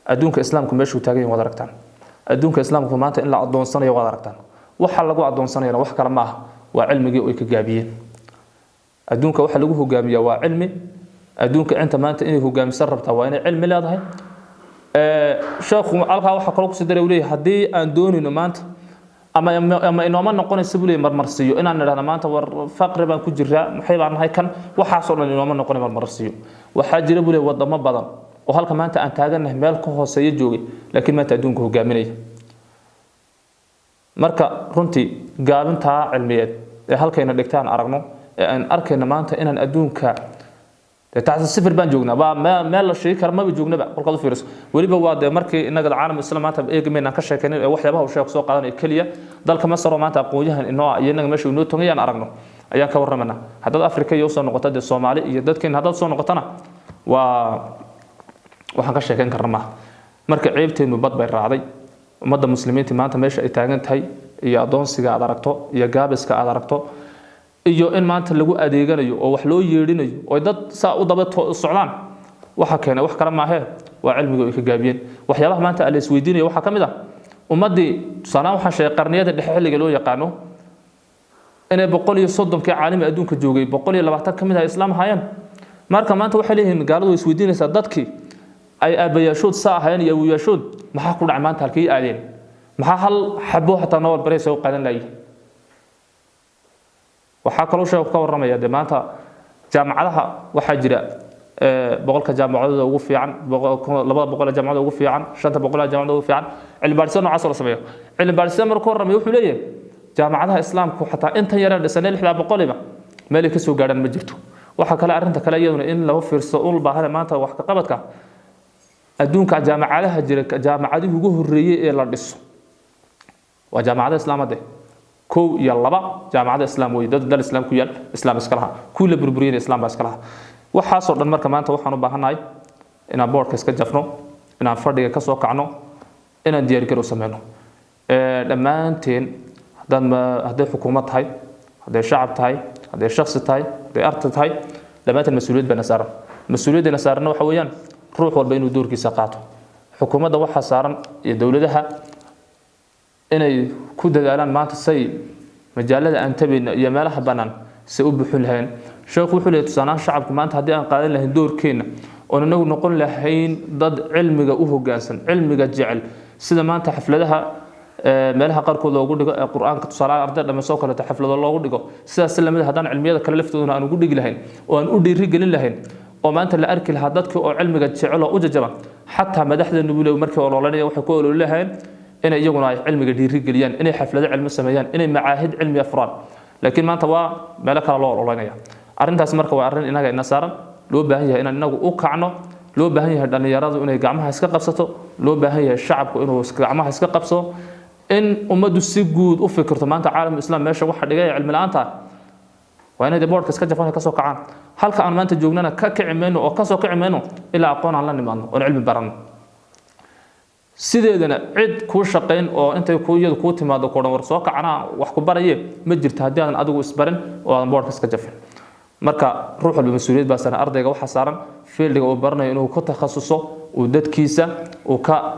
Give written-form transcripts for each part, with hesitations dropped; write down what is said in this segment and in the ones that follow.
Adduunka Islaamku meeshuu taagan yahay waad aragtaan. Adduunka Islaamku maanta in la adoonsanayo waad aragtaan. Waxa lagu adoonsanayana wax kale ma aha, waa cilmigii ay ka gaabiyeen. Adduunka waxa lagu hogaamiyaa waa cilmi. Adduunka inta maanta inay hogaamisan rabtaa waa inay cilmi leedahay. Sheekhu halkaa waxaa kaloo kusii daray, uu leeyahay, haddii aan doonayno maanta ama inooma noqonaysa, buu leeyahay, marmarsiiyo inaan nidhahno maanta war faqri baan ku jiraa, maxay baan nahay, kan waxaasoo dhan inooma noqonay marmarsiiyo. Waxaa jira, buu leeyahay, wadamo badan oo halka maanta aan taagannahay meel ka hooseeya joogay, laakiin maanta adduunka hogaaminaya. Marka runtii gaabintaa cilmiyeed ee halkayna dhigtaan aragno ee aan arkayno maanta inaan adduunka taxta sifir baan joognaa, waa meel la sheegi kara maba joognaba kolkaad u fiiriso. Weliba waa dee markii innaga caalam Islam maanta eegi maynaan ka sheekaynin ee waxyaabaha uu sheekhu soo qaadanayo keliya dalka Masar oo maanta aqoon-yahan inoo ah iyo innaga meesha inoo tongayaan aragno ayaan ka warramanaa. Haddaad Afrika iyo usoo noqoto, dee Soomaali iyo dadkeena haddaad soo noqotona, waa waxaan ka sheekayn karna maaha. Marka ceebteennu bad bay raacday. Ummadda Muslimiinta maanta meesha ay taagan tahay iyo adoonsiga aad aragto iyo gaabiska aad aragto iyo in maanta lagu adeeganayo oo wax loo yeedhinayo oo dad saa u daba socdaan, waxa keenay wax kale maahee, waa cilmiga ay ka gaabiyeen. Waxyaabaha maanta la isweydiinayo waxaa ka mid ah ummaddii, tusaalahaan waxaan sheegay qarniyada dhexe xilliga loo yaqaano, inay 130-kii caalami adduunka joogay 120 ka mid ah Islaam ahaayeen. Marka maanta waxay leeyihiin gaaladu, way isweydiinaysaa, dadkii ay aabbayaashood saa ahaayeen iyo awowayaashood maxaa ku dhacay maanta? Halkay aadeen? Maxaa hal xabo xataa Nobel Prize u qaadan laayihin? Waxaa kaloo sheekhu ka warramaya dee maanta jaamacadaha waxaa jira 100-ka jaamacadooda ugu fiican, 200 jaamacadooda ugu fiican, 500 jaamacadooda ugu fiican, cilmi baadhisyo noocaas oo la sameeyo. Cilmi baadhisyo markuu ka warramaya wuxuu leeyahay jaamacadaha Islaamku xataa intan yaree dhisanay, lixdaa boqoliba, meelay ka soo gaadhaan ma jirto. Waxaa kale arrinta kale iyaduna in laba fiirsado ul baahane maanta wax ka qabadka adduunka jaamacadaha jira, jaamacadihii ugu horreeyey ee la dhiso waa jaamacada Islaamadde. Kow iyo laba jaamacada Islaam wey, dad dal Islaam ku yaal, Islaam iska laha. Kuwii la burburiyeyna Islaam baa iska laha. Waxaasoo dhan marka maanta waxaan u baahannahay inaan boodhka iska jafno, inaan fadhiga ka soo kacno, inaan diyaargarow sameyno dhammaanteen. Haddaad hadday xukuumad tahay, hadday shacab tahay, hadday shakhsi tahay, hadday arday tahay, dhammaanteen mas-uuliyad bayna saaran. Mas-uuliyaddayna saaranna waxa weeyaan ruux walba inuu doorkiisa qaato. Xukuumadda waxaa saaran iyo dowladaha inay ku dadaalaan maanta say majaalada aan tabayno iyo meelaha bannaan say u buuxin lahayn. Sheekhu wuxuu leeyahay, tusaalahaan, shacabku maanta haddii aan qaadan lahayn doorkeenna oon inagu noqon lahayn dad cilmiga u hoggaansan, cilmiga jecel, sida maanta xafladaha meelaha qaarkood loogu dhigo ee Qur-aanka, tusaalahaan arday dhammaysoo kaleeto xaflado loogu dhigo, sidaas lamid haddaan cilmiyada kale laftooduna aan ugu dhigi lahayn oo aan u dhiiri gelin lahayn oo maanta la arki lahaa dadkii oo cilmiga jecel oo u jajaba, xataa madaxdeenu, buu leeyahay, markii ololanaya waxay ku ololi lahayn inay iyaguna ay cilmiga dhiiri geliyaan, inay xaflado cilmi sameeyaan, inay macaahid cilmiya furaan. Laakiin maanta waa meelo kale loo ololeynaya arrintaas. Marka waa arrin inaga ina saaran, loo baahan yahay inaan inagu u kacno, loo baahan yahay dhallinyaradu inay gacmaha iska qabsato, loo baahan yahay shacabku inuu gacmaha iska qabsado, in ummaddu si guud u fikirto. Maanta caalam Islaam meesha waxa dhigay cilmi la'aanta waa inay boodhka iska jafaan, ka soo kacaan. Halka aan maanta joognana ka kici mayno oo kasoo kici mayno ilaa aqoon aan la nimaadno oon cilmi baranno. Sideedana cid kuu shaqayn oo intay ku iyadu kuu timaado ku odhan war soo kacanaa wax ku baraye ma jirto haddii aadan adigu isbarin oo aadan boodhka iska jafin. Marka ruux walba mas-uuliyad baa saaran. Ardayga waxaa saaran fieldiga uu baranayo inuu ku takhasuso, uu dadkiisa uu ka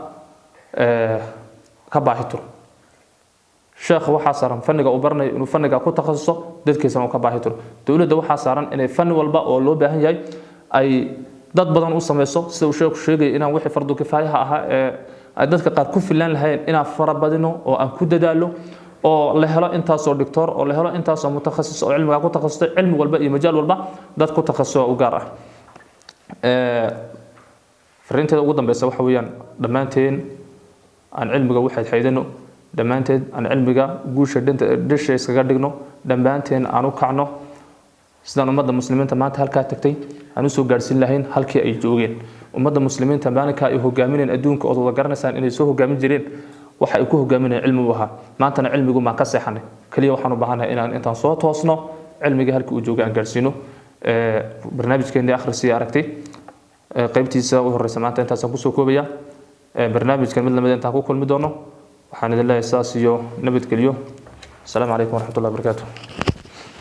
baahi tiro. Sheekha waxaa saaran fanniga uu baranayo inuu fanniga ku takhasuso, dadkiisana uu ka baahi tiro. Dowladda waxaa saaran inay fanni walba oo loo baahan yahay ay dad badan u samayso, sida uu sheekhu sheegayay, inaan wixii fardu kifaayaha ahaa ee ay dadka qaar ku filan lahayn inaan farabadino oo aan ku dadaalo, oo la helo intaasoo doctor, oo la helo intaasoo mutakhasis oo cilmigaa ku takhasustay, cilmi walba iyo majaal walba dad ku takhasuso u gaar ah. Fariinteeda ugu dambeysa waxa weeyaan dhammaanteen aan cilmiga u xaydxaydano, dhammaanteed aan cilmiga guusha dhisha iskaga dhigno, dhammaanteen aan u kacno sidaan ummadda Muslimiinta maanta halkaa tagtay aan usoo gaadhsiin lahayn halkii ay joogeen. Ummadda Muslimiinta maalinka ay hogaamineen adduunka ood wada garanaysaan inay soo hogaamin jireen, waxa ay ku hogaaminayeen cilmigu ahaa. Maantana cilmigu maan ka seexanay. Keliya waxaan u baahanahay inaan intaan soo toosno cilmiga halkii uu joogay aan gaadhsiino. Barnaamijkeennii akhris iyo aragti qaybtiisa u horeysa maanta intaasaan kusoo koobaya. Barnaamijkan mid lamid intaan ku kulmi doono waxaan idin leeyahay saas iyo nabadgelyo. Asalaamu calaykum waraxmatullahi wabarakaatu.